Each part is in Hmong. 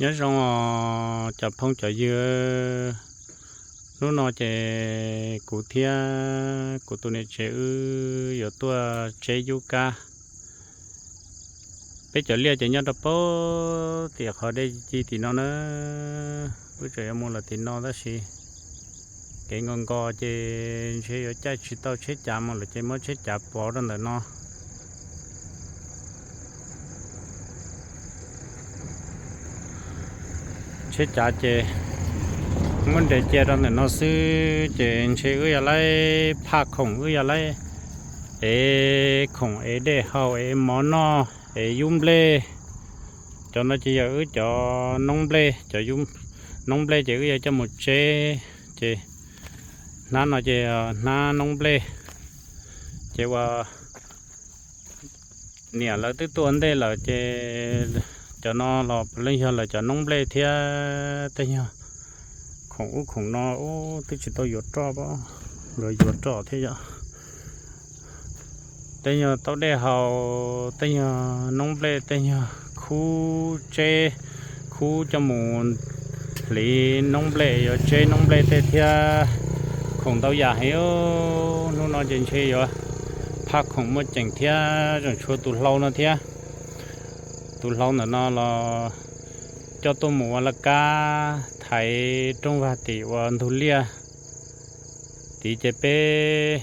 Nyob zoo os cov phooj cov ywg, hnub no ces kuv thiab kuv tus niam tsev wb yuav tuaj tseb yub kab. Peb cov liaj ces nyob rau pem tim qhov dej ci tim no na, wb tseem yuav mus lawm tim no tab sis kev nkos nkos ces ntshe yuav caij tsis tau tsheb cav mus lawm ces muab tsheb cav pov rau ntawm no. Tsheb cav ces muab nres cia rau ntawm no xwb ces ntshe wb yog laib phaj khoom, wb yog laib ev khoom, ev dej haus, ev mov noj, ev yub nplej. Cov no ces yog wb cov noob nplej, cov noob nplej ces wb yuav coj mus tseb. Ces hnab no ces hnab noob nplej. Ces uas niam lawv twb tuaj ntej lawm ces cov no los puav leej yog lawv cov noob nplej thiab tej nyuag khoom ub khoom no ub twb tsis tau yuav roj, yuav yuav roj thiab yom. Tej nyuag taub dej haus, tej nyuag noob nplej, tej nyuag khub tseb, khub coj mus hliv noob nplej, yuav tseb noob nplej tej thiab khoom ntau yam heev. Hnub no ces ntshe yuav phaj khoom muaj ceem thiab, tseem tshuav tus hlau no thiab. Tus hlau ntawm no los coj tuaj mus ua laj kab thaiv rooj vag tim ua ntug liaj. Tid ces peb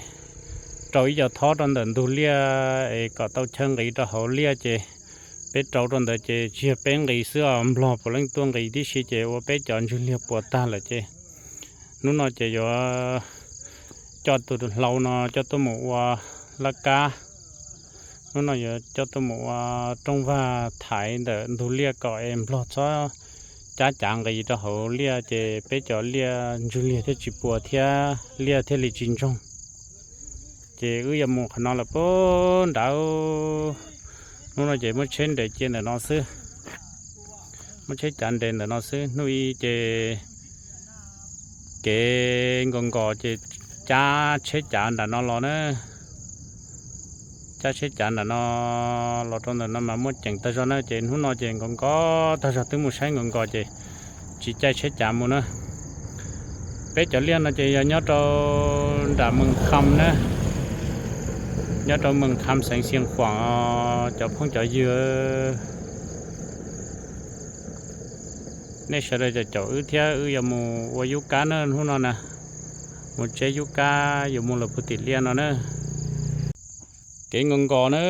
rau ib co thob rau ntawm ntug liaj es kom tau chaw nqis rau hauv liaj ces peb rau rau ntawd ces tsis yog peb nqis xwb os, nplog puav leej tuaj nqis tib si ces ua peb cov ntswg liag puas tag lawm ces hnub no ces yuav coj tus hlau no coj tuaj mus ua laj kab. Hnub no yuav coj tuaj mus ua rooj vag thaiv ntawm ntug liaj kom es nplog txhob cab cav nqis rau hauv liaj ces peb cov liaj ntswg liag thiaj tsis puas thiab liaj thiaj li tsis ntsoog. Ces wb yuav mus qhov no lawm puag nrad. Hnub no ces muab tsheb nres cia ntawm no xwb, muab tsheb cav nres ntawm no xwb. Hnub ib ces kev nkos nkos ces cab tsheb cav nram no los na, cab tsheb cav nram no los rau ntawm no mas muaj ceem tag zog na. Ces hnub no ces nkos nkos tag zog, twb mus saib nkos nkos ces tsis caij tsheb cav mus na. Peb cov liaj no ces yog nyob rau nram Mees Kham na, nyob rau Mees Kham xeev Xiav Khuam os cov phooj cov ywg. Nej sawv daws caum caum wb thiab, wb yuav mus ua yub kab na hnub no na, mus tseb yub kab yuav mus lawm puag tim liaj no na. Kev nkos nkos na,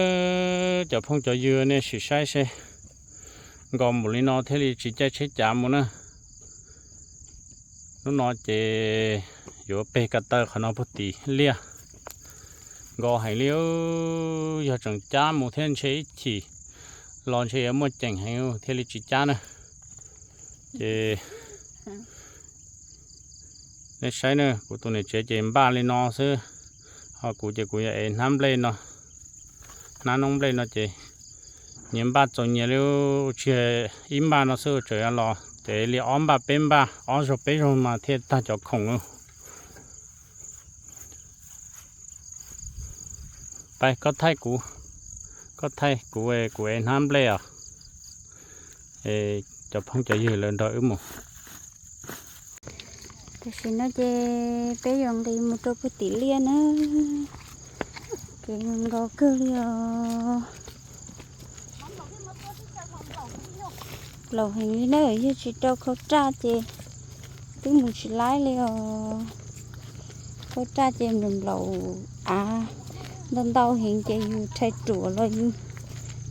cov phooj cov ywg nej sim saib seb, nkos npaum li no thiaj li tsis caij tsheb cav mus na. Hnub no ces yuav peg ko taw qhov no puag tim liaj, nkos heev li. Yog tseem cab mus thiab ntshe ib chim los ntshe yuav muaj ceem heev thiaj li tsis cab na. Ces nej saib na, kuv tus niam tsev ces npaj li no xwb, ho kuv ces kuv yuav ev hnab nplej no, hnab noob nplej no ces nyias npaj txaus nyias li, tsis ib npaj no xwb, tseem yuav los ces li ob npaj peb npaj, ob zaug peb zaug mas thiaj tag cov khoom. Pab koj thaij kuv, koj thaij kuv, kuv ev hnab nplej os. Cov phooj cov ywg lawv nrog wb mus. Tam sim no ces peb yuav nqis mus rau puag tim liaj na. Kev nkos kawg li os. Nplaum heev li na, yog tsis rau khau raj ces twb mus tsis laib li os. Khau raj ces nplaum nplaum av ntau ntau heev ces yus rhais ruam los yus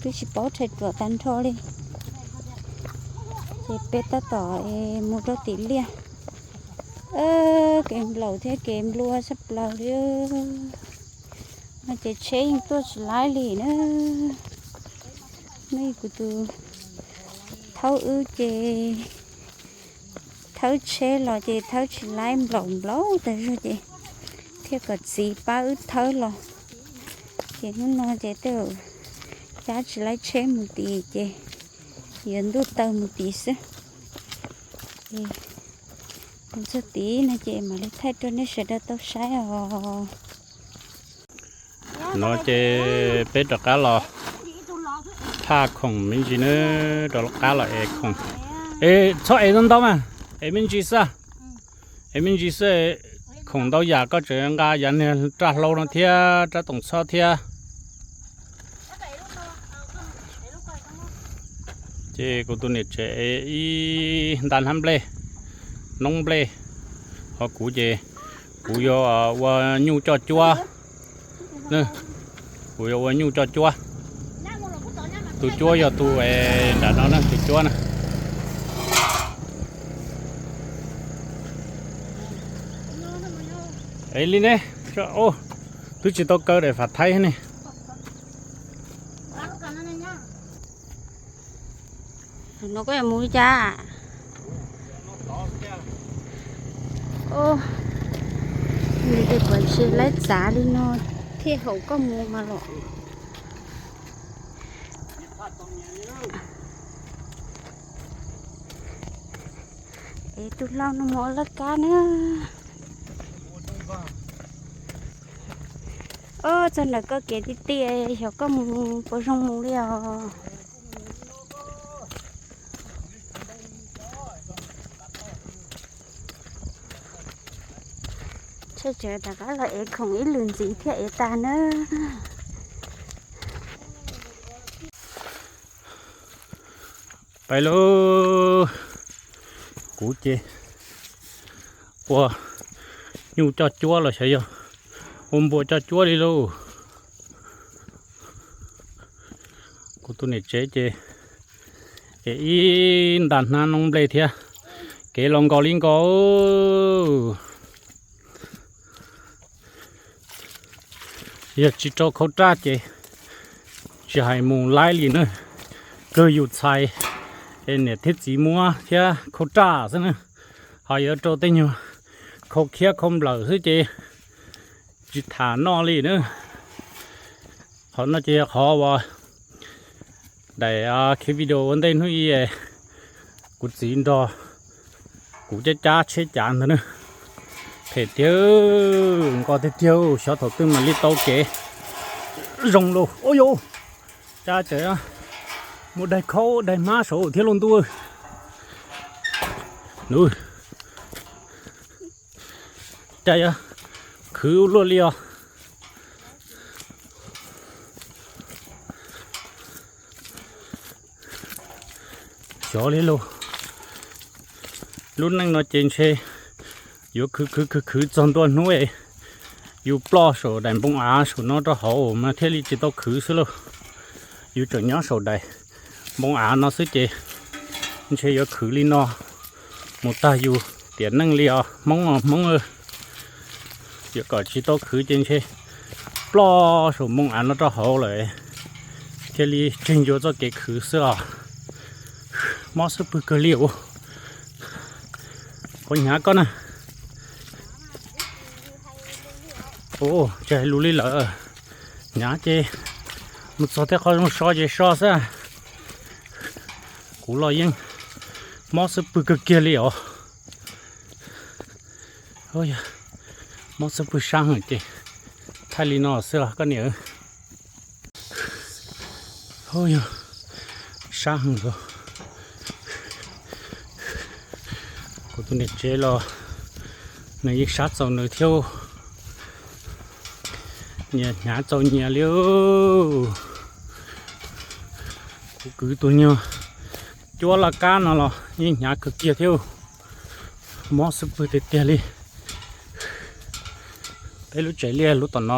twb tsis paub rhais ruam tag nrho li. Ces peb tab tom mus rau tim liaj. Kev nplaum thiab kev nplua tshaj plaws li. No ces tsheb yeej tuaj tsis laib li na. Nej, kuv tus thawb wb ces thawb tsheb los ces thawb tsis laib, nplaum nplaum tas zog ces thiaj kom txiv pab wb thawb los. Ces hnub no ces tej zaum cab tsis laib tsheb mus tid ces yuav ntuj taw mus tid xwb. Ces mus txog tid no ces mam li thaij rau nej sawv daws tau saib os. No ces peb rov qab los thaj khoom me ntsis na, rov qab los ev khoom. Es txhob ev ntau ntau mas, ev me ntsis xwb. Ev me ntsis xwb, khoom ntau yam koj tseem nqa yav niag raj hlau no thiab rab toom txhob thiab. Ces kuv tus niam tsev ev ib nta hnab nplej, noob nplej, ho kuv ces kuv yuav ua nyuj coj cuab. Kuv yuav ua nyuj coj cuab. Tus cuab yog tus nram no na, tus cuab na. Es li ne, twb tsis tau kaw daim fam thaib ne. No koj yuav mus li cas? Nws tias kom ntshe laib txav li no thiaj haum koj mus mas los. Es tus hlau no mus ua laj kab na. Ob, txog ntawm koj kev tiag tiag, xyov koj mus puas zoo mus li os. Tsam tseem rov qab los ev khoom ib lwm ntxiv thiaj ev tag na. Pais lauj, kuv ces ua nyuj coj cuab los xyov yog ua npua coj cuab li lauj. Kuv tus niam tsev ces es ib nta hnab noob nplej thiab, kev los nkaus li nkaus. Yog tsis rau khau raj ces tsis hais mus laib li na, kawg yus txhais es niam thiab txiv muab thiab khau raj xwb na, ho yuav rau tej nyuag khau khiab khau nplawm xwb ces tsis tham noj li na. Qhov no ces yog qhov uas daim khiv video ua ntej hnub ib, kuv txiv nrog kuv cab cab tsheb cav ntag na. Phem tiag, nkos tiag tiag, xyov thaum twg mam li tau kev zoo lauj. Ua yus, cab tseem muaj daig khaub daig hmab saud thiab lauj ntuj. Nws, cas yuav khwv luaj li os. Xyov li lauj, lub neej no ces ntshe yuav khwv khwv khwv khwv txog ntua hnub es yus ploj saum daim npoo av saum no rau hauv mas thiaj li tsis tau khwv xwb lauj. Yus tseem nyob saum daim npoo av no xwb ces ntshe yuav khwv li no mus tag yus tiam neej li os Hmoob os Hmoob. Yuav kom tsis tau khwv ces ntshe ploj saum npoo av no rau hauv lawm thiaj li tseg ncua txoj kev khwv xwb os. Mob xwb pwg kawg li os. Qhov hnyav koj na. Ua, tsis hais lus li lawm, hnyav ces mus txog tej qhov zoo so ces so xwb. Kuv los yeej mob xwb pwg kawg kiag li os. Mob xwb pwg sab heev ces thaij li no xwb os koj niam. Yog sab heev los. Kuv tus niam tsev los nws yeej sab txaus nws thiab. Nyias hnyav txaus nyias li. Kuv kwv tus nyuag cuab laj kab no los yeej hnyav kawg kiag thiab. Mob xwb pwg tiag tiag li. Peb lub tsev liaj lub tom no,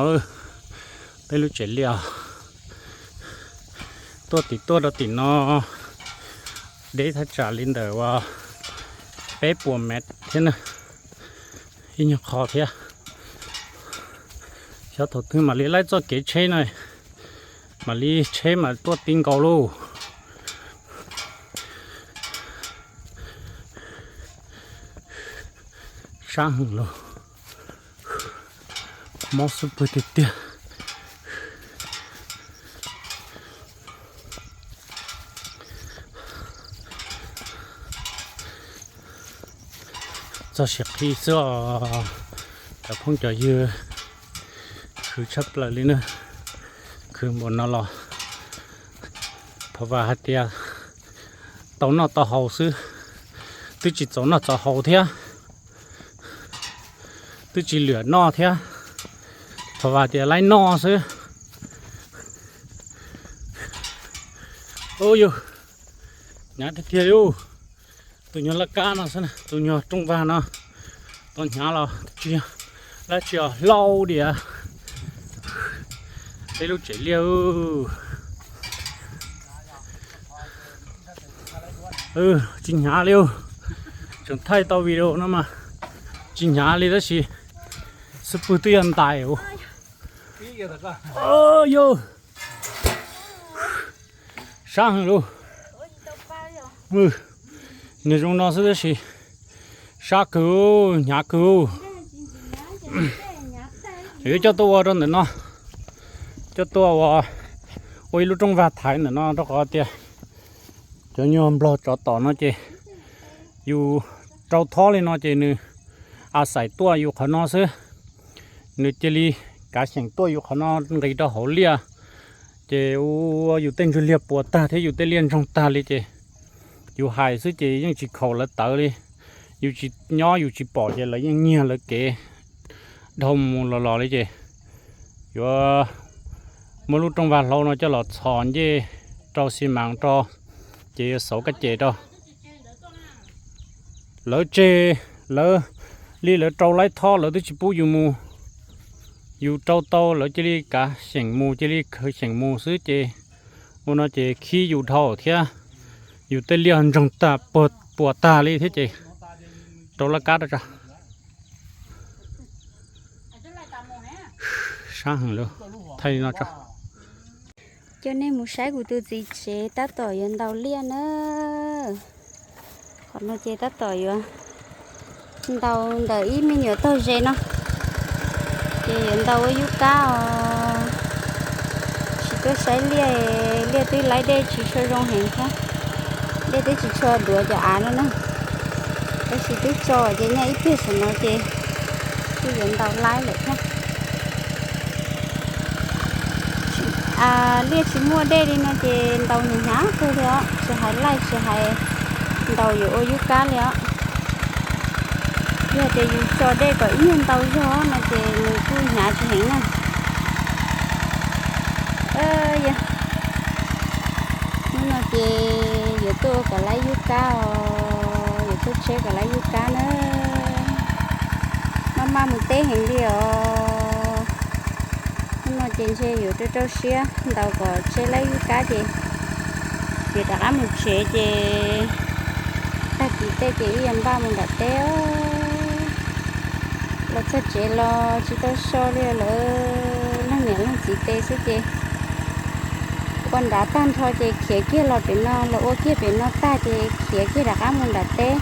peb lub tsev liaj. Tuaj tim tuaj rau tim no deb thaj tsam li ntawm uas peb puas mev thiab na, ib nyuag qho thiab. Cov thaum twg mam li laib txoj kev tsheb no, mam li tsheb mas tuaj ti nkaus lauj. Sab heev lauj, mob xub pwg tiag tiag. Txog siav qhi xwb os, cov phooj cov ywg, khwv tshaj plaws li na. Khwv npaum no los thov vam hais tias tau noj tau haus xwb, twb tsis txaus noj txaus haus thiab, twb tsis lwm noj thiab, thov vam tias laib noj xwb. Ub yus, hnyav tiag tiag li. Tus nyuag laj kab no xwb, tus nyuag rooj vag no tau hnyav los tsis, lab tsis os hlau diam. Peb lub tsev liaj, tsis hnyav li. Tseem thaij tau video no mas tsis hnyav li tab sis xub pwg twb yog ntais. Yog sab heev lauj. Nws zoo no xwb tab sis sab kawg, hnyav kawg. Yuav coj tuaj ua rau ntawm no, coj tuaj ua, ua ib lub rooj vag thaiv ntawm no rau qhov tias cov nyuag nplog tsov tom no ces yus rau thob li no ces nws a xais tuaj yus qhov no xwb. Nws cia li kav xyeem tuaj yus qhov no nqis rau hauv liaj, ces ua yus tej ntswg liag puas tag thiab yus tej liaj ntsoog tag li ces yus hais xwb ces yeej tsis khaum lawv tawv li. Yus tsis nyob yus tsis pom ces lawv yeej nyiag lawv kev dhau mus los los li ces yuav muab lub rooj vag hlau no coj los txhos ncej rau xi mas rau, ces yuav xauv kab ces rau. Lawv tseg, lawv li lawv rau laib thob lawv twb tsis pub yus mus. Yus rau tau lawv cia li kav xyeem mus, cia li khaws xyeem mus xwb ces ua no ces khib yus dhau thiab yus tej liaj ntsoog tag puas tag li thiab ces rau laj kab rau tso. Sab heev lawm, thaij li no tso. Coj nej mus saib kuv tus txiv tsev tab tom yuav ntaus liaj na. Qhov no ces tab tom yuav ntaus ntawm ib me nyuam taug ze no, ces yuav ntaus ua yub kab os. Tsis tuaj saib liaj, liaj twb laib dej tsis tshua zoo heev thiab, dej twb tsis tshua duav cov av no na. Tab sis twb tso ces nyob ib pliag saum no ces twb yuav ntaus laib lawm thiab. Liaj tsis muaj dej li no ces ntaus hnyav hnyav kawg li os, tsis hais laij tsis hais ntaus yuav ua yub kab li os. Yog tias yus tso dej kom ib nyuag ntau zog no ces nws kuj hnyav tsis heev na. Yog hnub no ces yuav tuaj ua kom laib yub kab os, yuav tuaj tsheb kom laib yub kab na. Maj maj mus teb heev li os. Hnub no ces ntshe yuav rau rau siab ntaus kom tsheb laib yub kab ces yuav rov qab mus tsev ces tag kis tej ces ib yam npaj mus nram teb os. Los txog tsev los tsis tau so li lawv leej niam leej txiv tes xwb ces ua nrad tag nrho ces khiav kiag los pem no, los ua kiag pem no tag ces khiav kiag rov qab mus nram teb.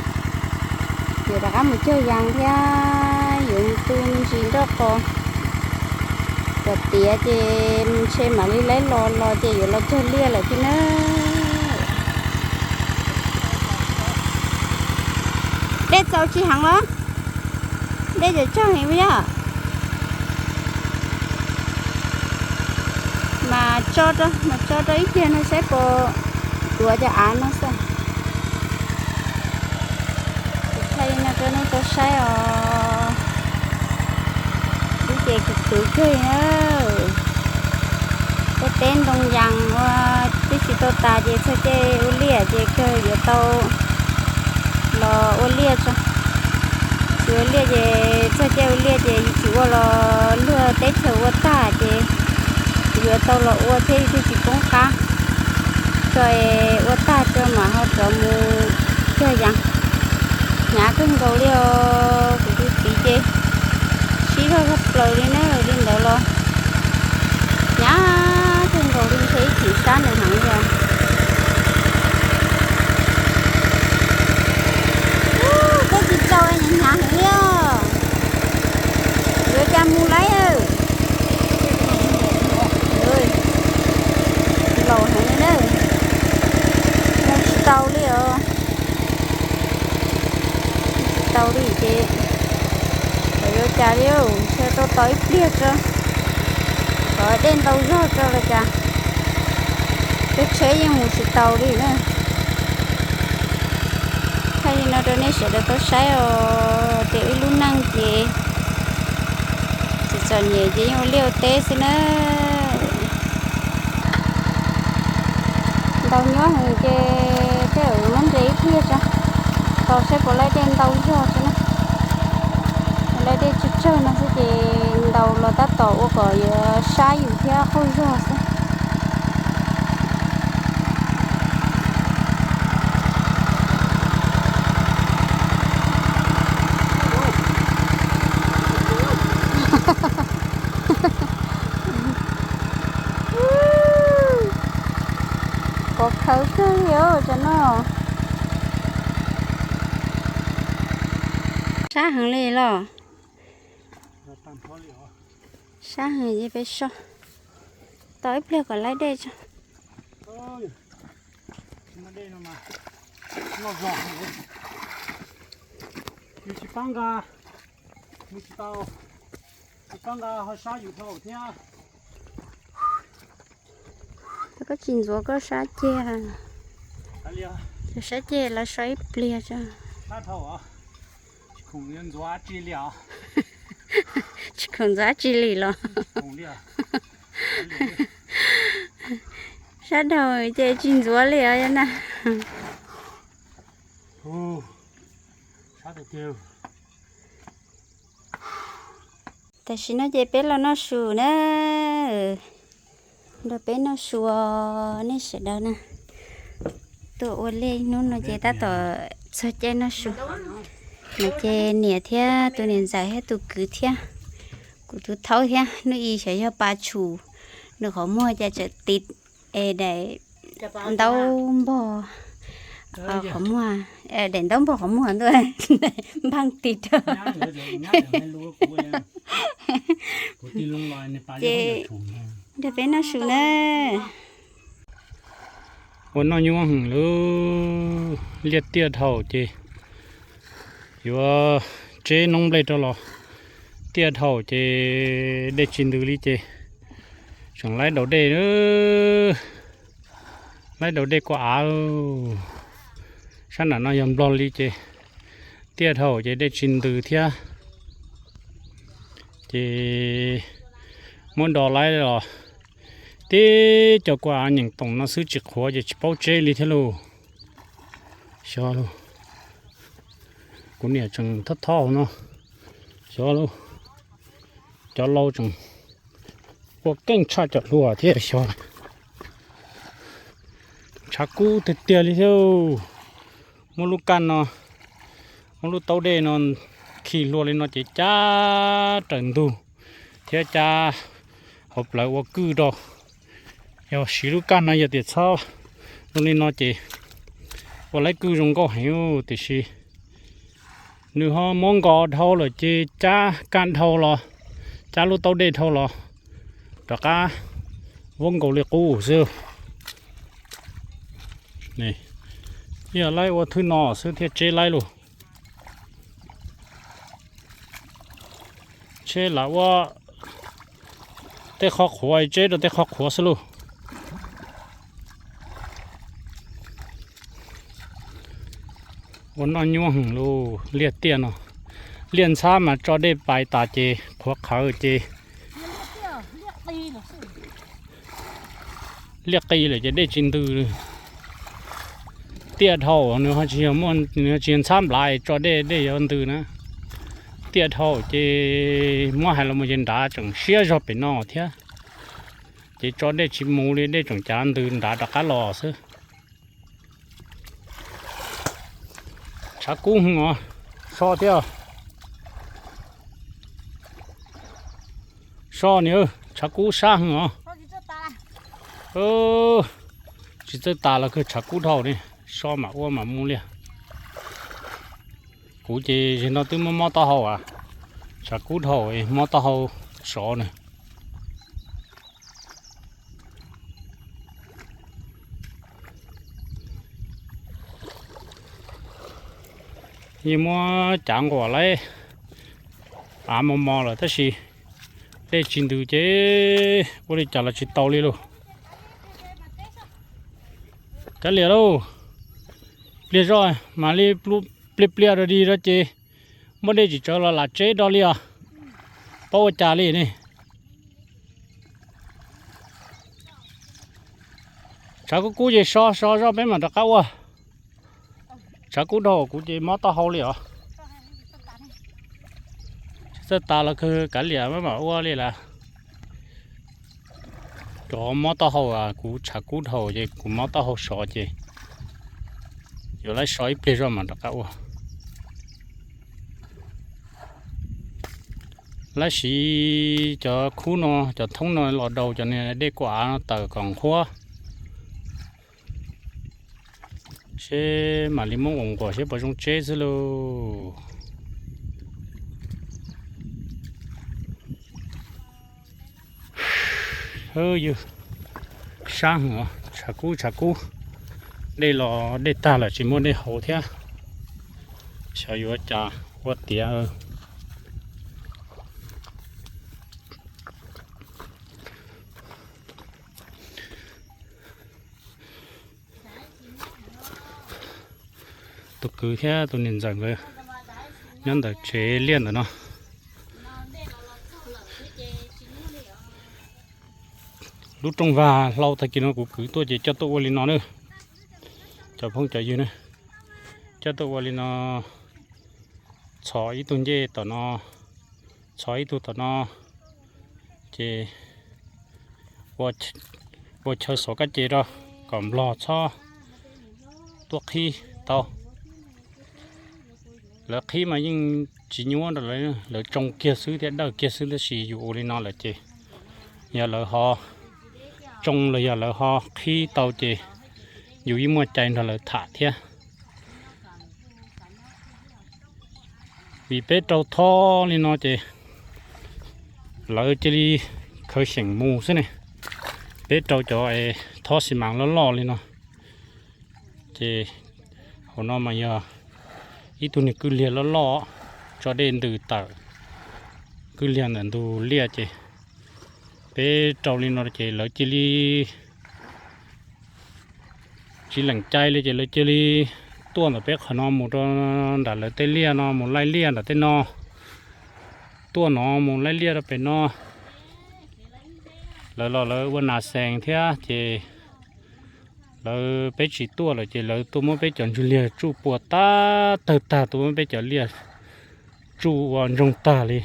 Yuav rov qab mus cog yas thiab yuav mus tu me ntsis nroj qos kom tiav ces ntshe mam li laib los los ces yuav los cog liaj lawm thiab na. Dej txaus tsis heev los? Dej cam tsawg heev yog? Mas tso rau, mas tso rau ib pliag no saib puas duav cov av no xwb. Thaij no rau nej tau saib os. Ib ces kuv kwv kawg na. Tej teb ntoo yas ua twb tsis tau tas ces txog caij ua liaj ces kawg yuav tau los ua liaj tso. Tsis ua liaj ces txog caij ua liaj ces yus tsis ua los luag teb chaws ua tag ces yuav tau los ua thiab yus thiaj tsis poob qab. Tso es ua tag tso mam ho rov mus cog yas. Hnyav kawg nkaus li os, kuv tus txiv ces sib zog zog plaws li na, li ntawd los Cas li, ntshe tau tos ib pliag tso, kom dej ntau zog tso los cas, peb tsheb yeej mus tsis taus li na. Thaij li no rau nej sawv daws tau saib os, tias wb lub neej ces txom txom nyem ces yeej ua liaj ua teb xwb na. Ntau nyuaj heev ces tej zaum muab nres ib pliag tso, tos saib puas laib dej ntau zog tso na. Laib dej tsawg tsawg no xwb ces ntaus los tab tom ua kom yuav sab yus thiab qaug zog xwb. Pov khawv kawg li os cov no. Sab heev li los. Sab heev ces peb so, tos ib pliag kom laib dej tso. Noj zog, nws tsis pab nqa, nws tsis tau, tsis pab nqa ho sab yus dhau thiab. Koj tsis ntxuav koj sab ceg, sab ceg los so ib pliag tso. Sab dhau, tsis khoom ntxuav dab tsi li os. Tsis khoom ntxuav dab tsi li los. Sab dhau ces tsis ntxuav li os na. Tam sim no ces peb los noj su na. Nrog peb noj su os nej sawv daws na. Tuaj ua liaj ib hnub no ces tab tom txog caij noj su. No ces niam thiab tus niam ntxawm thiab tus kwv thiab kuv tus thaub thiab hnub i xyov yog pa tshum nws qhov muag cas tseem tiv es daim ntaub npog qhov muag, daim ntaub npog qhov muag ntuj, npaj tiv rau. Ces nrog peb noj su na. Ua noj nyuaj heev lub liaj tiaj dhau ces yuav tseb noob nplej rau los tiaj dhau ces dej tsis ntws li ces tseem laib daus dej, laib daus dej kua av. Sab nram no yog Nplog li ces tiaj dhau ces dej tsis ntws thiab. Ces muab do laib los tib co kua av nyeem toom no xwb tsis qhuav ces tsis paub tseb li thiab lauj. Xyov lauj, kuv niam tseem thob thob hauv no. Xyov lauj, cov laus tseem ua keej tshaj cov hluas thiab xyov. Tshav kub tiag tiag li thiab. Muab lub kaj no, muab lub taub dej no khi hlua li no ces cab raws ntug thiab cab hauv plawv ua kwj rau. Yog siv lub kaj no yog tias txhob zoo li no ces ua laib kwj zoo nkauj heev tiam sis nws ho muab nkaus dhau lawm ces cab kaj dhau los, cab lub taub dej dhau los rov qab vuab nkaus li qub xwb. Yog laib ua thwj no xwb thiaj tseb laib lauj. Tseb lam ua tej qhov qhuav tseb rau tej qhov qhuav xwb lauj. Ua noj nyuaj heev lauj liaj tiaj no. Liaj ntxhab mas tso dej pais tas ces qhuav qhawv ces liaj qi lawm ces dej tsis ntws. Tiaj dhau nws ho tsis yog muaj, nws ho tsis yog ntxhab nplav tso dej dej yuav ntws na. Tiaj dhau ces muab hais los mus ces nrad tseem siab zog pem no thiab. Ces tso dej tsis mus li dej tseem cav ntws nrad rov qab los xwb. Tshav kub heev os, so thiab. So niam, tshav kub sab heev os. Tsis txawj tas los kawg tshav kub dhau ne, so mam ua mam mus li. Kuv ces zaum no twb mob mob taub hau as, tshav kub dhau mob taub hau sov na. Yeej muab cav nquas laib, Av mos mos lawm tab sis dej tsis ntws ces ua li cas los tsis tau li lauj. Kav liam lauj, pliag zoj mam li pliag pliag rau dig rau ces muaj dej tsis tsawv los lam tseb do li os. Paub ua cas li ne. Tshav kub kub ces so so zoj peb mam rov qab ua. Tshav kub dhau kuv ces mob taub hau li os. Txawj tas los kawg kav liam maj mam ua li lawm. Cov mob taub hau, kuv tshav kub dhau ces kuv mob taub hau sov ces yuav laib so ib pliag zoj mam rov qab ua. Laib siv cov khub no, cov thoob no los daus cov niag dej kuaj av no tawm kom nqhuab. Seb mam li muab nquas nquas seb puas zoo tseb xwb lauj. Yog sab heev, tshav kub tshav kub. Dej los dej tag lawm tsis muaj dej haus thiab. Xyov yuav cas ua tiav. Tus kwv thiab tus niam ntxawm nkawd nyob ntawm tsev liaj ntawm no. Lub rooj vag hlau tag kis no kuv kwv tuaj ces coj tuaj ua li no na. Cov phooj cov ywg na, coj tuaj ua li no, txhos ib tug ncej tom no, txhos ib tug tom no, ces ua chaw xov kab ces rau kom nplog txhob tuaj qhib tau. Lawv qhib mas yeej tsis nyuaj rau lawv, lawv tsoo kiag xwb thiab dawj kiag xwb, tab sis yus ua li no lawm ces yog lawv ho tsoo los yog lawv ho qhib tau ces yus yeej muaj cai nrog lawv tham thiab. Vim peb rau thob li no ces lawv cia li khaws xyeem mus xwb ne. Peb rau cov thob xi mas loj loj li no, ces hauv no mas yog ib tug niag kwj liag loj loj tso dej ntws tawm, kwj liag ntawm ntug liaj ces peb rau li no ces lawv cia li tsis lees cai li ces lawv cia li tuaj ntawm peb qhov no mus rau nram lawv tej liaj no mus laij liaj nram tej no, tuaj no mus laij liaj rau pem no. Lawv los lawv ua nas xees thiab ces lawv, peb tsis tuaj lawm ces lawv tuaj muab peb cov ntsuj liag tsuj puas tab tawg tag, tuaj muab peb cov liaj tsuj ua ntsoog tag li.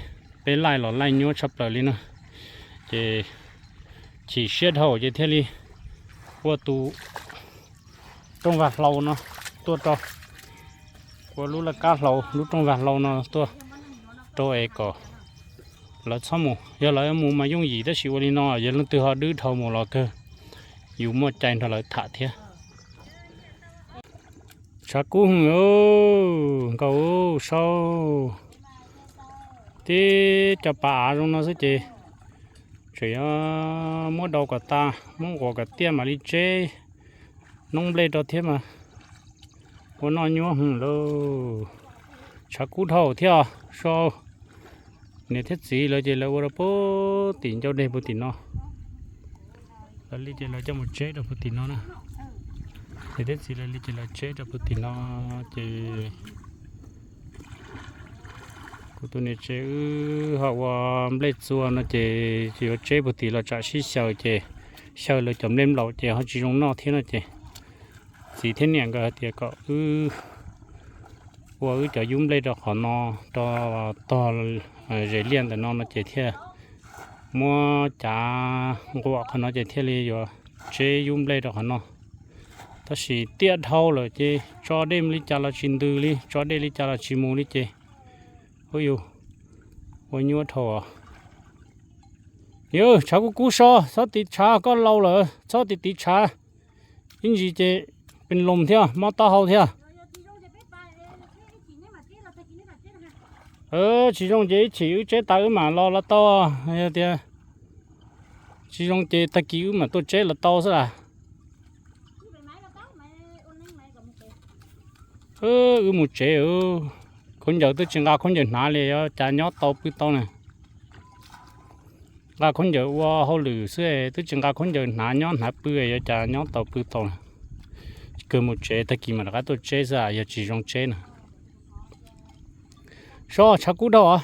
Peb laij los laij nyuaj tshaj plaws li na. Ces chim siab dhau ces thiaj li ua tus rooj vag hlau no tuaj rau, ua lub laj kab hlau, lub rooj vag hlau no tuaj rau es kom lawv txhob mus. Yog lawv mus mas yooj yim, tab sis ua li no yog leej twg ho dwb dhau mus los kawg, yus muaj cai nrog lawv tham thiab. Tshav kub heev, nkaus sau tib co pas av zoo no xwb ces tseem yuav muab dau kom tas, muab nquas kom tiaj mam li tseb noob nplej rau thiab mas ua noj nyuaj heev lauj. Tshav kub dhau thiab os. Sau niam thiab txiv lawv ces lawv ua rau puag tim ncauj deg puag tim no. Lawv li ces lawv coj mus tseb rau puag tim no na. Niam thiab txiv lawv li ces lawv tseb rau puag tim no ces kuv tus niam tsev wb ho ua nplej txua no ces yuav tseb puag tim los tsam sib xyaw ces xyaw lawv cov nplej nplaum ces ho tsis zoo noj thiab no ces txiv thiab niam nkawd hais tias kom wb ua wb cov yub nplej rau qhov no, rau tog zes liaj ntawm no no ces thiaj muab cav nquam qhov no ces thiaj li yuav tseb yub nplej rau qhov no. Tab sis tiaj dhau lawm ces tso dej li cas los tsis ntws li, tso dej li cas los tsis mus li ces, ub yus, ua nyuaj dhau. Yus tshav kub kub so, txhob tiv tshav, koj laus lawm txhob tiv tiv tshav. Ib ntsis ces pes loos thiab mob taub hau thiab. Tsis zoo ces ib chim wb tseb tas wb mam los los tau. Yog tias tsis zoo ces tag kis wb mam tuaj tseb los tau xwb las. Wb mus tsev. Khaub ncaws twb tsis nqa khaub ncaws hnav li yuav cas nyob tau pw tau na. Nqa khaub ncaws ua hauj lwm xwb twb tsis nqa khaub ncaws hnav nyob hnav pw yuav cas nyob tau pw tau na. Kawg mus tsev tag kis mas rov qab tuaj tseb xwb yog tsis zoo tseb na. So tshav kub dhau os.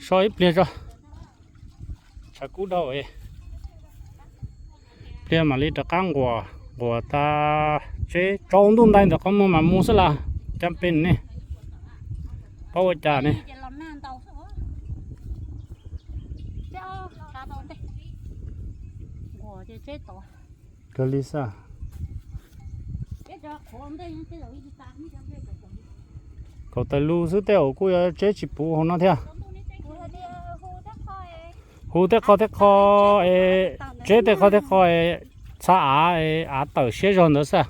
So ib pliag tso. Tshav kub dhau. Pliag mam li rov qab nquas nquas tas tseb tsaus ntuj ntais ntawm qhov muag mam mus xwb las. Caj pes ne, paub ua cas ne. Kawg li xwb. Kaum tawm lus xwb tej zaum kuj yuav tseb tsis puv hauv no thiab. Hu tej qho tej qho es, tseb tej qho tej qho es, txha av es av tawm siab zog ntawd xwb.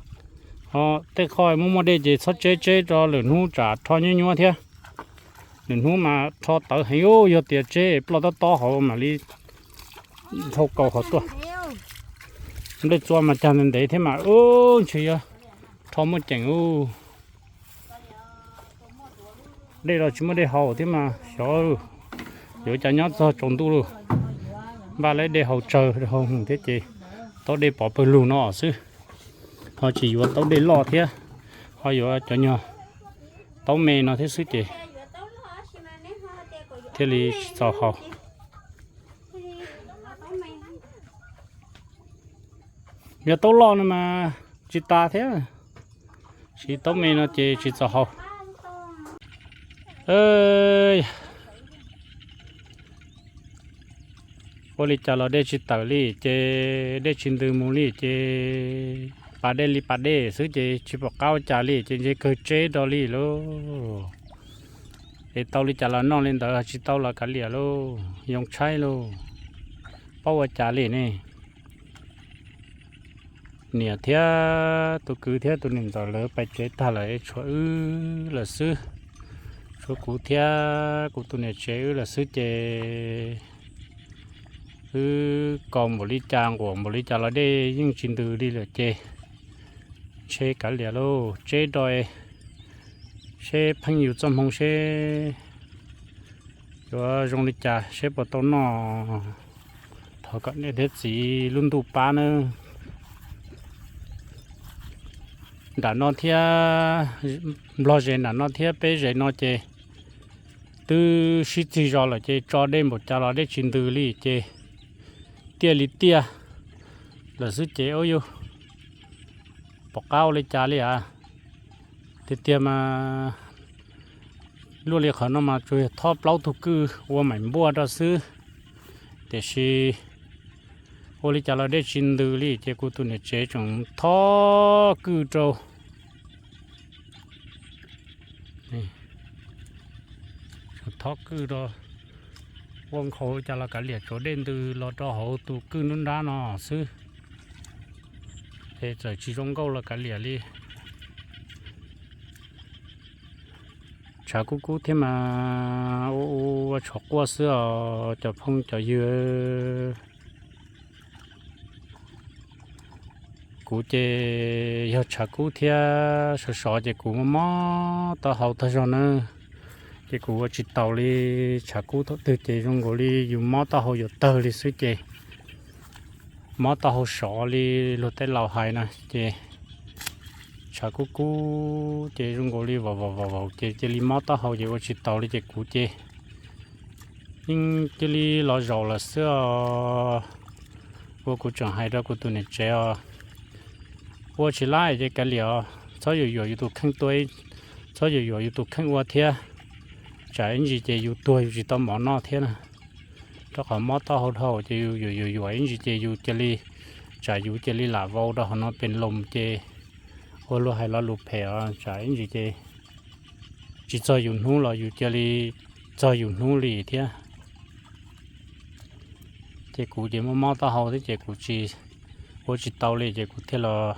Ho tej qho muaj muaj dej ces txhob tseb, tseb rau lwm hnub tsam rho nyuab nyuab thiab. Lwm hnub mas rho tawv heev, yog tias tseb ploj tob tob hauv mam li dhau kaus hauv tuaj. Nplej txua mas cag ntev ntev thiab mas ntshe yuav rho muaj ceem ub. Dej los tsis muaj dej haus thiab mas xyov yuav cas nyob txog tsaus ntuj lauj. Npaj lawv dej haus tsawg haus hwv thiab ces taub dej pov pawg lug no xwb. Ho tsis yuav taub dej loj thiab, ho yuav cov nyuag taub me no thiab xwb ces thiaj li tsis txaus haus. Yog taub loj no mas tsis tas thiab, tsis taub me no ces tsis txaus haus. Ua li cas los dej tsis tawm li ces dej tsis ntws mus li ces pas dej li pas dej xwb ces tsis pom qab ua cas li ces ntshe kawg tseb rau li lauj. Es tau li cas los noj li ntawd, tsis tau los kav liam lauj, yoo tshaib lauj. Paub ua cas li ne. Niam thiab tus kwv thiab tus niam ntxawm lawv pais tsev tag lawm tshuav wb lawm xwb. Tshuav kuv thiab kuv tus niam tsev wb lawm xwb ces wb kaus npaum li cas nquam npaum li cas los dej yeej tsis ntws li lawm ces ntshe kav liam lauj, tseb rau seb pheej yus txoj hmoo seb yuav zoo li cas seb puas tau noj. Thov kom niam thiab txiv lub ntuj pab nawb. Nram no thiab, nplog zes nram no thiab peb zes no ces twb sib txig zos lawm ces tso dej npaum cas los dej tsis ntws li ces tiaj li tiaj lawm xwb ces ua yus pom qab ua li cas li as. Tiag tiag mas luaj li qhov no mas tsuas yog thob plaub tug kwj ua maim npuaj rau xwb, tiam sis ua li cas los dej tsis ntws li ces kuv tus niam tsev tseem thob kwj rau. Tseem thob kwj rau, ua nkhaus li cas los kav liam, tsuav dej ntws los rau hauv tus kwj nruab nrab no xwb. Es txawm tsis zoo nkauj los kav liam li. Tshav kub kub thiab mas ua ua tshav quaj xwb os cov phooj cov ywg. Kuv ces yog tshav kub thiab sov sov ces kuv mob mob taub hau tag zog na, ces kuv ua tsis taus li. Tshav kub thaum twg ces zoo nkaus li yus mob taub hau yuav tawg li xwb ces mob taub hau sov li luag tej laus hais na ces tshav kub kub ces zoo nkaus li vaus vaus vaus vaus ces cia li mob taub hau ces ua tsis taus li ces kuv ces yeej cia li los zaum lawm xwb os. Ua kuv tseem hais rau kuv tus niam tsev os, ua tsis laib ces kav liam os, txhob yuam yuam yus tus kheej tuaj, txhob yuam yuam yus tus kheej ua thiab. Tsam ib ntsis ces yus tuag yus tsis tau mov noj thiab na. Rau qhov mob taub hau dhau ces yus yuam yuam yuam ib ntsis ces yus cia li, tsam yus cia li lam vau rau hauv no pes loos ces ua luag hais lo lus phem os, tsam ib ntsis ces tsis txog yus hnub los yus cia li txog yus hnub li thiab. Ces kuv ces mob mob taub hau thiab ces kuv tsis, ua tsis tau li ces kuv thiaj los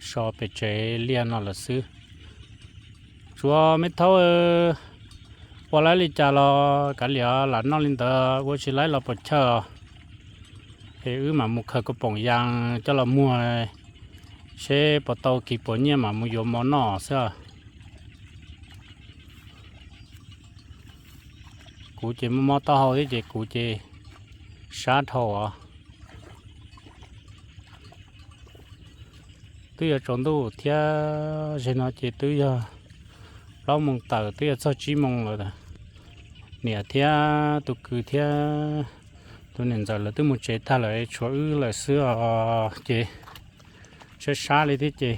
so pem tsev liaj no lawm xwb. Tsuav me thaub, ua laib li cas los kav liam, lam noj li ntawd, ua tsis laib los puas chawj os. Es wb mam mus khaws kaus poom yas coj los muag Seb puas tau kis puas nyiaj mam mus yuav mov noj xwb. Kuv ces mob mob taub hau thiab ces kuv ces sab dhau os. Twb yuav tsaus ntuj thiab, zeg no ces twb yog plaub moos tawm twb yuav txog tsib moos lawm. Niam thiab tus kwv thiab tus niam ntxawm lawv twb mus tsev tag lawm, tshuav wb lawm xwb os. Ces sab sab li thiab ces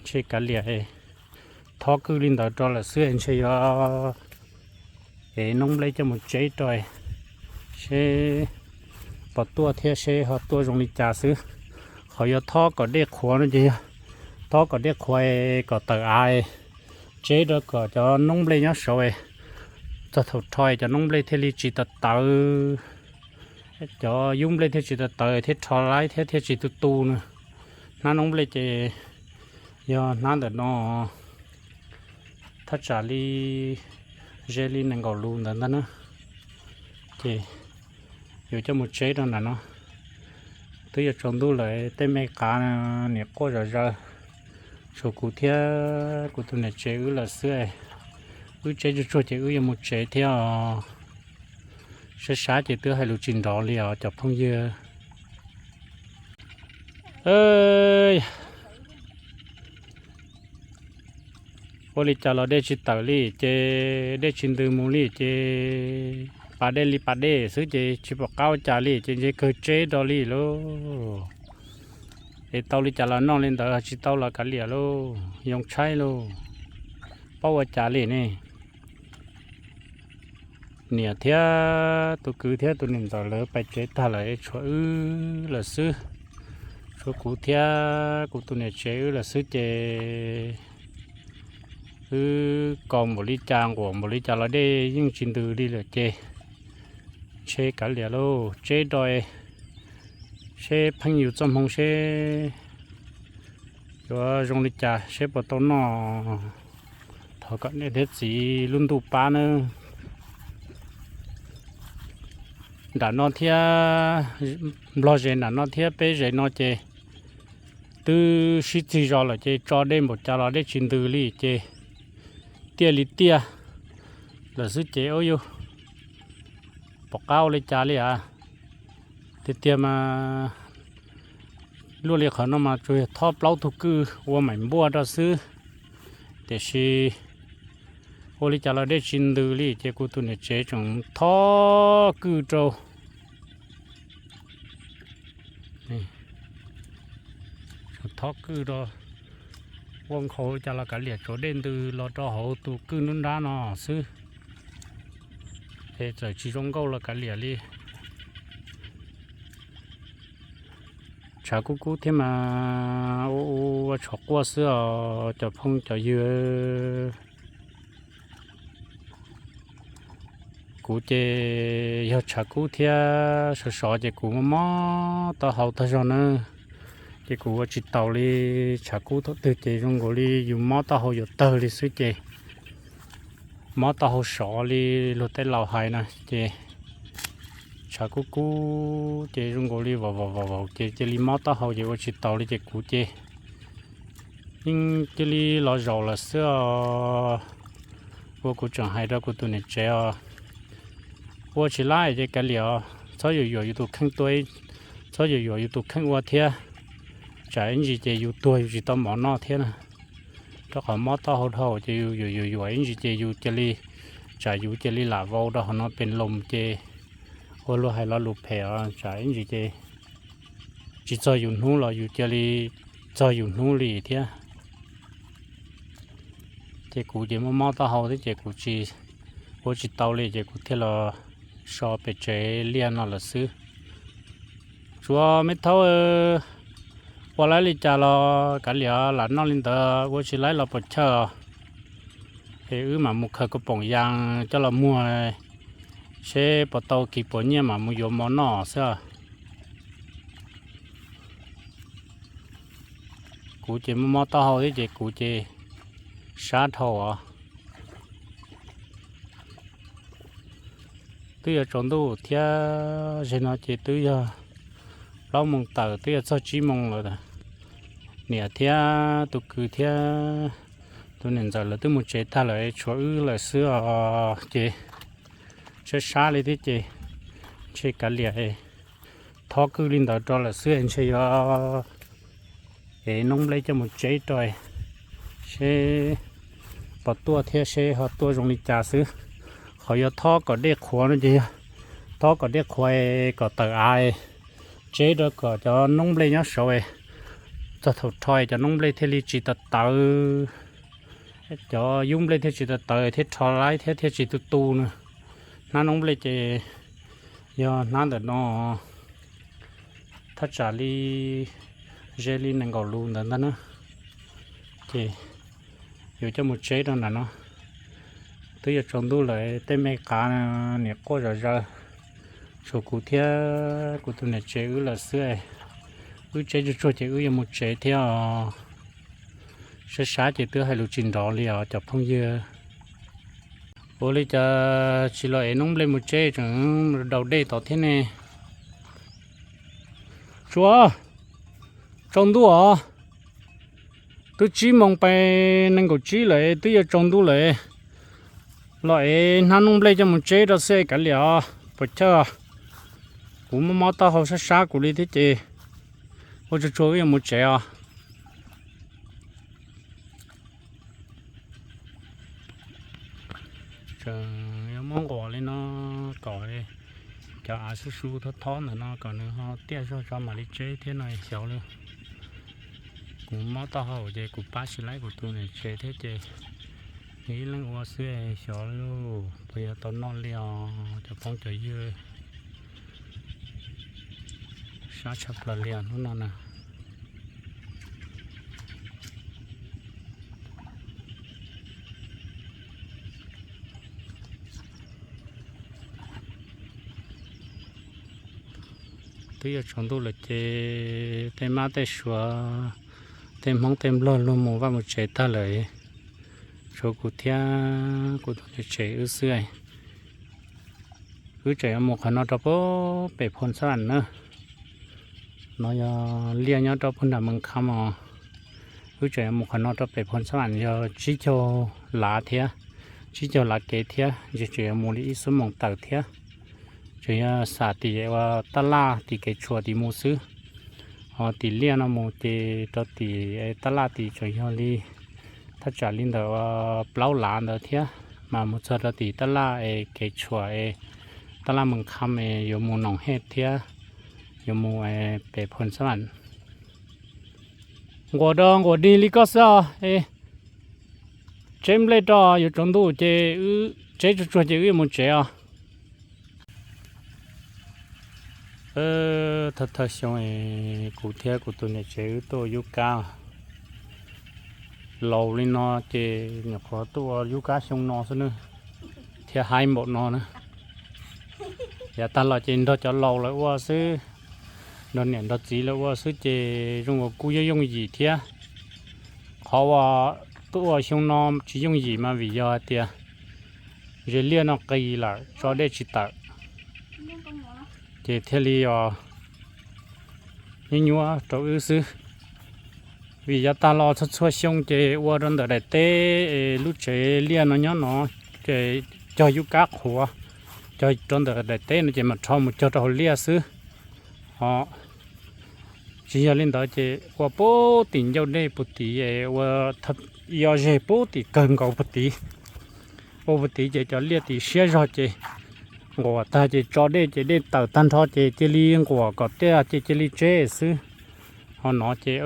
ntshe kav liam thob kwj li ntawd rau lawm xwb, ntshe yuav es noob nplej coj mus tseb rau seb puas tuaj thiab seb ho tuaj zoo li cas xwb. Qhov yuav thob kom dej qhuav no ces yog thob kom dej qhuav kom tawm av tseb rau kom cov noob nplej nyob saud, txog thaum rho cov noob nplej thiaj li tsis tawv tawv, cov yub nplej thiaj tsis tawv tawv thiab rho laib thiab thiaj tsis tu tu na. Hnab noob nplej ces yog hnab ntawm no, thaj tsam li ze li nees nkaum lus ntawd ntag na. Ces yuav coj mus tseb rau nram no. Twb yuav tsaus ntuj lawm, tej me qav niam quaj zom zaws, tshuav kuv thiab kuv tus niam tsev wb lawm xwb. Wb tseb tsuag tsuag ces wb yuav mus tsev thiab os. Sab sab ces twb hais lus tsis nrov li os cov phooj ywg. Ua li cas los dej tsis tawm li ces dej tsis ntws mus li ces pas dej li pas dej xwb ces tsis pom qab ua cas li ces ntshe kawg tseb rau li lauj. Es tau li cas los noj li ntawd, tsis tau los kav liam lauj, yoo tshaib lauj. Paub ua cas li ne. Niam thiab tus kwv thiab tus niam ntxawm lawv pais tsev tag lawm, tshuav wb lawm xwb. Tshuav kuv thiab kuv tus niam tsev wb lawm xwb ces wb kaus npaum li cas nquam npaum li cas los dej yeej tsis ntws li lawm ces ntshe kav liam lauj, tseb rau seb pheej yus txoj hmoo seb yuav zoo li cas, seb puas tau noj. Thov kom niam thiab txiv lub ntuj pab nawb. Nram no thiab, nplog zes nram no thiab peb zes no ces twb sib txig zos lawm ces tso dej npaum cas los dej tsis ntws li ces tiaj li tiaj lawm xwb ces ua yus pom qab ua li cas li as. Tiag tiag mas luaj li qhov no mas tsuas yog thob plaub tug kwj ua maim npuaj rau xwb, tiam sis ua li cas los dej tsis ntws li ces kuv tus niam tsev tseem thob kwj rau. Tseem thob kwj rau, ua nkhaus li cas los kav liam, tsuav dej ntws los rau hauv tus kwj nruab nrab no xwb. Es txawm tsis zoo nkauj los kav liam li. Tshav kub kub thiab mas ua ua tshav quaj xwb os cov phooj cov ywg. Kuv ces yog tshav kub thiab sov sov ces kuv mob mob taub hau tag zog na, ces kuv ua tsis taus li. Tshav kub thaum twg ces zoo nkaus li yus mob taub hau yuav tawg li xwb ces mob taub hau sov li luag tej laus hais na ces tshav kub kub ces zoo nkaus li vaus vaus vaus vaus ces cia li mob taub hau ces ua tsis taus li ces kuv ces yeej cia li los zaum lawm xwb os. Ua kuv tseem hais rau kuv tus niam tsev os, ua tsis laib ces kav liam os, txhob yuam yuam yus tus kheej tuaj, txhob yuam yuam yus tus kheej ua thiab. Tsam ib ntsis ces yus tuag yus tsis tau mov noj thiab na. Rau qhov mob taub hau dhau ces yus yuam yuam yuam ib ntsis ces yus cia li, tsam yus cia li lam vau rau hauv no pes loos ces ua luag hais lo lus phem os, tsam ib ntsis ces tsis txog yus hnub los yus cia li txog yus hnub li thiab. Ces kuv ces mob mob taub hau thiab ces kuv tsis, ua tsis tau li ces kuv thiaj los so pem tsev liaj no lawm xwb. Tsuav me thaub, ua laib li cas los kav liam, lam noj li ntawd, ua tsis laib los puas chawj os. Es wb mam mus khaws kuv poom yas coj los muag seb puas tau kis puas nyiaj mam mus yuav mov noj xwb. Kuv ces mob mob taub hau thiab ces kuv ces sab dhau os. Twb yuav tsaus ntuj thiab, zeg no ces twb yog plaub moos tawm twb yuav txog tsib moos lawm. niam thiab tus kwv thiab tus niam ntxawm lawv twb mus tsev tag lawm, tshuav wb lawm xwb os. Ces sab sab li thiab ces ntshe kav liam thob kwj li ntawd rau lawm xwb, ntshe yuav ev noob nplej coj mus tseb rau seb puas tuaj thiab seb ho tuaj zoo li cas xwb. Qhov yuav thob kom dej qhuav no ces yog thob kom dej qhuav kom tawm av tseb rau kom cov noob nplej nyob saud txog thaum rho cov noob nplej thiaj li tsis tawv tawv, cov yub nplej thiaj tsis tawv tawv thiab rho laib thiab thiaj tsis tu tu na. Hnab noob nplej ces yog hnab ntawm no, thaj tsam li ze li nees nkaum lus ntawd ntag na. Ces yuav coj mus tseb rau nram no. Twb yuav tsaus ntuj lawm, tej me qav niam quaj zom zaws, tshuav kuv thiab kuv tus niam tsev wb lawm xwb. Wb tseb tsuag tsuag ces wb yuav mus tsev thiab os. Sab sab ces twb hais lus tsis nrov li os cov phooj ywg. Ua li cas tsis los ev noob nplej mus tseb, tseem daus dej tod thiab ne? Tsua, tsaus ntuj os. Twb tsib moos pais nees nkaum tsib lawm, twb yuav tsaus ntuj lawm. Los ev hnab noob nplej coj mus tseb rau xwb kav liam os, puas chawj. Kuv mob mob taub hau sab sab kuv li thiab ces ua tsuag tsuag wb yuav mus tsev os. Tseem yuav muab nquas li no kom cov av su su thob thob ntawm no kom nws ho tiaj zog tso mam li tseb thiab no xyov li. Kuv mob taub hau ces kuv pab tsis laib kuv tus niam tsev thiab ces nws ib leeg ua xwb xyov li puas yuav tau noj li os cov phooj cov ywg. Sab tshaj plaws li os hnub no na. Twb yuav tsaus ntuj lawm ces tej mab tej suav, tej hmoob tej nplog luag mus vaj mus tsev tag lawm, tshuav kuv thiab kuv tus niam tsev wb xwb. Wb tseem yuav mus qhov no rau pem Phoo Xab Vam na. No yog liaj nyob rau pem nram Mees Kham os. Wb tseem yuav mus qhov no rau pem Phoo Xab Vam yog tsib caug lav thiab, tsib caug lav kev thiab, ntshe tseem yuav mus li ib xuab moos tawm thiab. Tseem yog xam tim ua Tab Laj tim kev tshuam tim mus xwb. Ho tim liaj no mus ces rau tim Tab Laj tim tseem yog li thaj tsam li ntawm plaub lav ntawd thiab mas mus txog rau tim Tab Laj es kev tshuam es Tab Laj Mees Kham es yuav mus Noom Hej thiab yuav mus pem Phoo Xab Vam. Nquas rau nquas dig li koj xwb os. Tseb nplej rau yuav tsaus ntuj ces wb tseb tsuag tsuag ces wb yuav mus tsev os. Thawj thawj xyoo kuv thiab kuv tus niam tsev wb tuaj ua yub kab. Laus li no ces nyuam qhuav tuaj ua yub kab xyoo no xwb na, thiab haib npaum no na. Yav tag los ces nrog cov laus lawv ua xwb, nrog niam nrog txiv lawv ua xwb ces zoo uas kuj yooj yooj yim thiab. Qhov uas tuaj ua xyoo no tsis yooj yim mas vim yog hais tias ze liaj no qis lawm tso dej tsis tawm, ces thiaj li os nyuaj nyuaj rau wb xwb. Vim yav tag los txhua txhua xyoo ces ua rau ntawm daim teb es lub tsev liaj no nyob no ces cog yub kab qhuav, cog rau ntawm daim teb no ces mam rho mus cog rau hauv liaj xwb. Ho tsis yog li ntawd ces ua puag tim ncauj dej puag tid, ua ib ob zeg puag tim kawg nkaus puag tid. Ua puag tid ces cov liaj tim siab zog ces nquas tag ces tso dej ces dej tawm tag nrho ces cia li nquas kom tiaj ces cia li tseb xwb. Ho no ces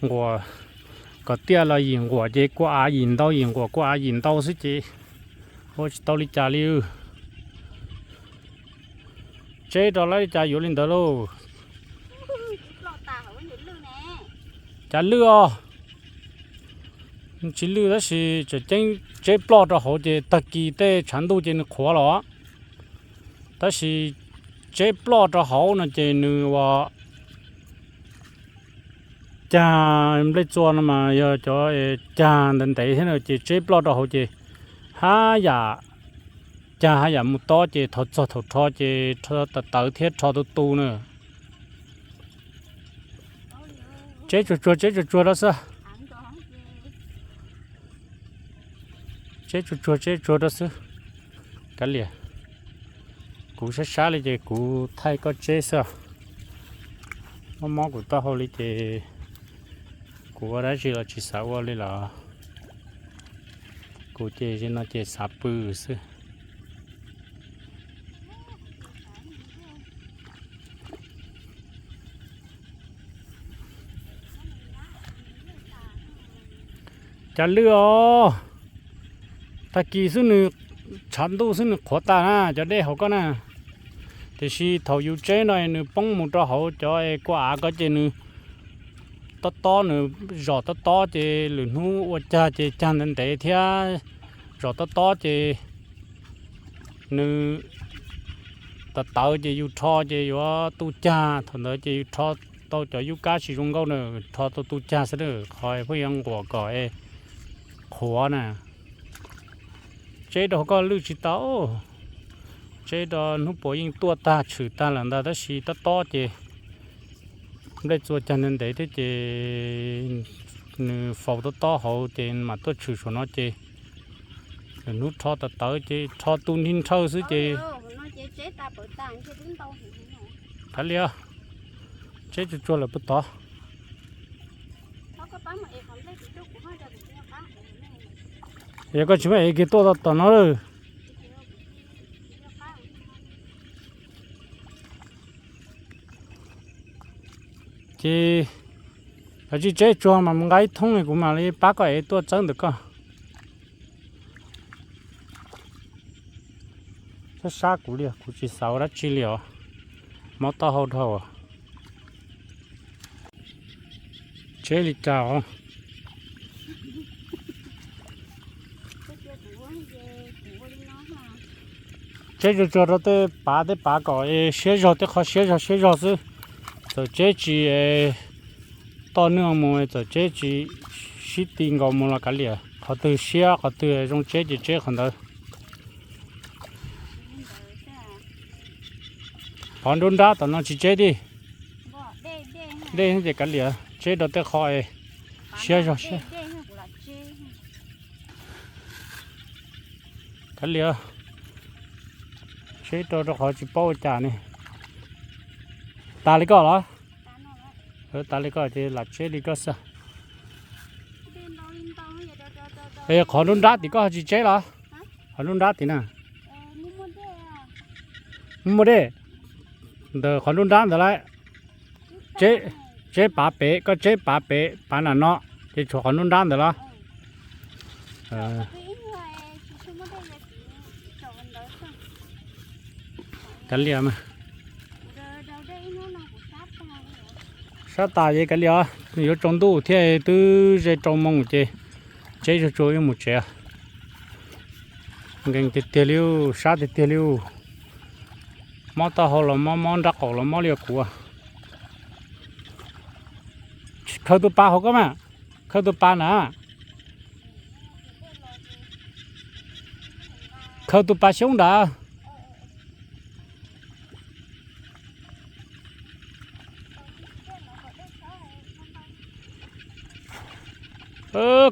nquas kom tiaj los yim nquas ces kua av yim ntau yim nquas kua av yim ntau xwb ces ua tsis tau li cas li. Tseb rau lawv li cas yuav li ntawd lauj. Cas lwj os. Tsis lwj tab sis tseem ceeb tseb ploj rau hauv ces tag kis tej tshav ntuj ces nws qhuav los. Tab sis tseb ploj rau hauv no ces nws ua cag nplej txua no mas yog cov cag ntev ntev thiab no ces tseb ploj rau hauv ces haj yam cag haj yam mus tob ces thaum txog thaum rho ces rho tawv tawv thiab rho tu tu na. Tseb tsuag tsuag tseb tsuag tsuag rau xwb. Tseb tsuag tsuag tseb tsuag rau xwb. Kav liam, kuv sab sab li ces kuv thaij koj tseb xwb. Mob mob kuv taub hau li ces kuv ua dab tsi los tsis xav ua li lawm. Kuv ces no ces xav pw xwb. Cas lwj os, tag kis xwb nws, tshav ntuj xwb nws qhuav tas na cov dej hauv koj na. Tiam sis thaum yus tseb no nws poob mus rau hauv cov kua av ko ces nws tob tob, nws zom tob tob ces lwm hnub ua cag ces cag ntev ntev thiab, zom tob tob ces nws tawv tawv ces yus rho ces yuav tu cag, thaum ntawd ces yus rho tau cov yub kab tsis zoo nkauj na, rho tau tu cag xwb na, qhov pheej yuav nquam kom qhuav na. Tseb rau koj lwj tsis tau, tseb rau hnub puas yeej tuaj tag tshwm tag lawm ntag tab sis tob tob ces nplej txua cag ntev ntev thiab ces nws faus tob tob hauv ces mam tuaj tshwm saum no ces lwm hnub rho tawv tawv ces rho tu nrhij nrhawj xwb ces. Kav liam, tseb tsuag tsuag lawm puag tod. Yog koj tsis muaj ev kiag tuaj tom no lawm. Ces yog tsis tseb tsuag mas mus nqa ib thoob kuv mam li pab koj ev tuaj txawb ntawm koj. Sab sab kuv li, kuv tsis xav ua dab tsi li os. Mob taub hau dhau. Tseb li cas os? Tseb tsuag tsuag rau tej pav tej pav kom siab zog, tej qhov siab zog siab zog xwb. Txawm tseb tsis toj nwj mus, txawm tseb tsis sib ti nkaus mus los kav liam, qhov twg siab qhov twg zoo tseb ces tseb qhov ntawd. Qhov nruab nrab tom no tsis tseb tiag. Dej ces kav liam, tseb rau tej qhov siab zog siab. Kav liam, tseb rau rau qhov tsis paub ua cas ne. Tas li koj los? Tas li koj ces lam tseb li koj xwb. Es qhov nruab nrab tim koj ho tsis tseb los? Qhov nruab nrab tim na. Muaj dej ntawm qhov nruab nrab ntawd lawm. Tseb pav pem, koj tseb pav pem pav nram no, ces tshuav qhov nruab nrab ntawd los? Kav liam mas. Sab tas ces kav liam, yuav tsaus ntuj thiab twb ze rau moos ces tseb tsuag tsuag wb mus tsev. Nkees tiag tiag li, sab tiag tiag li. Mob taub hau los mob, mob nrab qaum los mob li os kuv. Khaws tus pas hauv koj mas, khaws tus pas na. Khaws tus pas xyoob nrad.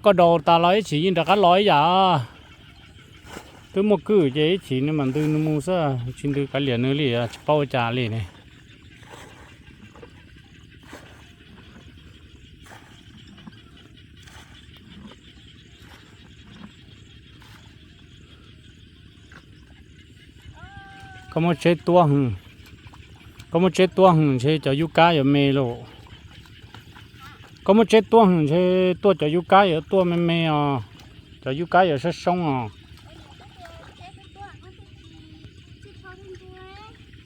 Koj daus tas los ib chim yeej rov qab los ib yam. Twb muaj kwj ces ib chim nws mam ntws nws mus xwb, tsis ntws kav liam nws li, tsis paub ua cas li ne. Koj muab tseb tuab, koj muab tseb tuab hwv ntshe cov yub kab yuav me lauj. Koj muab tseb tuab hwv ntshe tuaj cov yub kab yuav tuaj me me os, cov yub kab yuav sab soob os.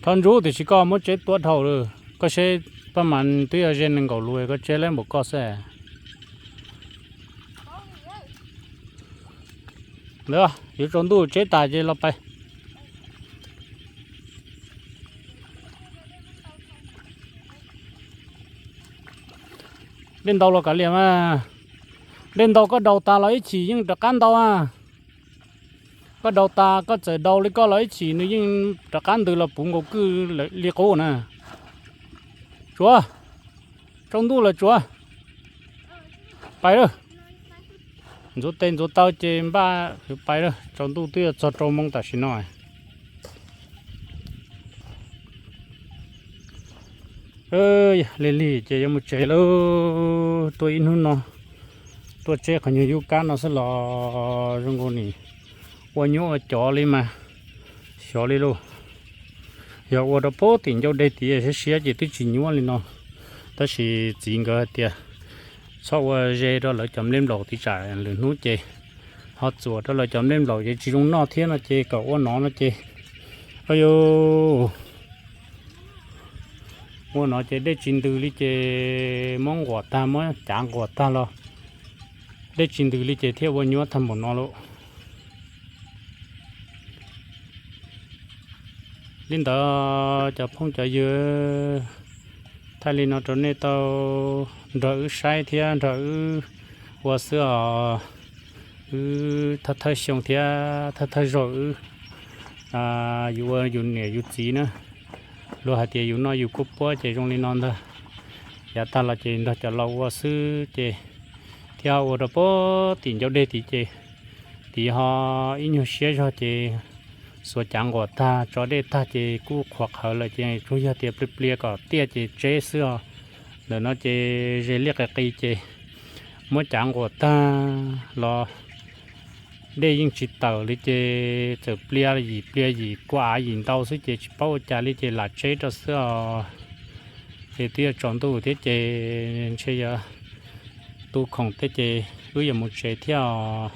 Thov ntsuj tiam sis koj muab tseb tuab dhau lawm, koj seb paj mas twb yog ze nees nkaum lus koj tseb lab npaum koj xwb. Ntawd yuav tsaus ntuj tseb tas ces los pais. Dej ntau los kav liam mas. Dej ntau koj daus tas los ib chim yeej rov qab ntau a. Koj daus tas koj txawm daus li koj los ib chim nws yeej rov qab ntws los puv nkaus kwj li qub na. Tsuav, tsaus ntuj lawm tsuav. Pais lawm. Ntxuav tes ntxuav taw ces npaj pais lawm, tsaus ntuj twb yuav txog rau moo tam sim no. Lig lig ces yuav mus tsev lawm. Tuaj ib hnub no, tuaj tseb qhov nyuag yub kab no xwb los zoo nkaus nim ua nyuab ua cov li mas xyov li lauj. Yog ua rau pem tim ncauj dej tid siab siab ces twb tsis nyuab li no. Tab sis txiv nkawd hais tias txhob ua ze rau lawv cov nplej nplaum tid tsam lwm hnub ces ho txuam rau lawv cov nplej nplaum ces tsis zoo noj thiab no ces kom ua no no ces, o, ua no ces dej tsis ntws li ces muab nquam tag, muab cav nquam tag los dej tsis ntws li ces thiaj ua nyuab tag npaum no lauj. Li ntawd cov phooj cov ywg, thaij li no rau nej tau nrog wb saib thiab nrog wb ua xwb os. Wb thawj thawj xyoo thiab thawj thawj zaug wb, yus ua yus niam yus txiv na, luag hais tias yus noj yus kuj puab ces zoo li no ntag. Yav tag los ces nrog cov laus ua xwb ces thiaj ua rau pem tim ncauj dej tid ces tid ho ib nyuag siab zog ces xuas cav nquam tag tso dej tag ces kuj qhuav qhawv lawm ces tsuas yog tias plias plias kom tiaj ces tseb xwb os. Ntawm no ces ze liaj qis qis ces muab cav nquam tag los dej yeej tsis tawm li ces txawm plias yim plias yim kua av yim ntau xwb ces tsis paub ua cas li ces lam tseb rau xwb os. Ces twb yuav tsaus ntuj thiab ces ntshe yuav tu khoom tej ces wb yuav mus tsev thiab os.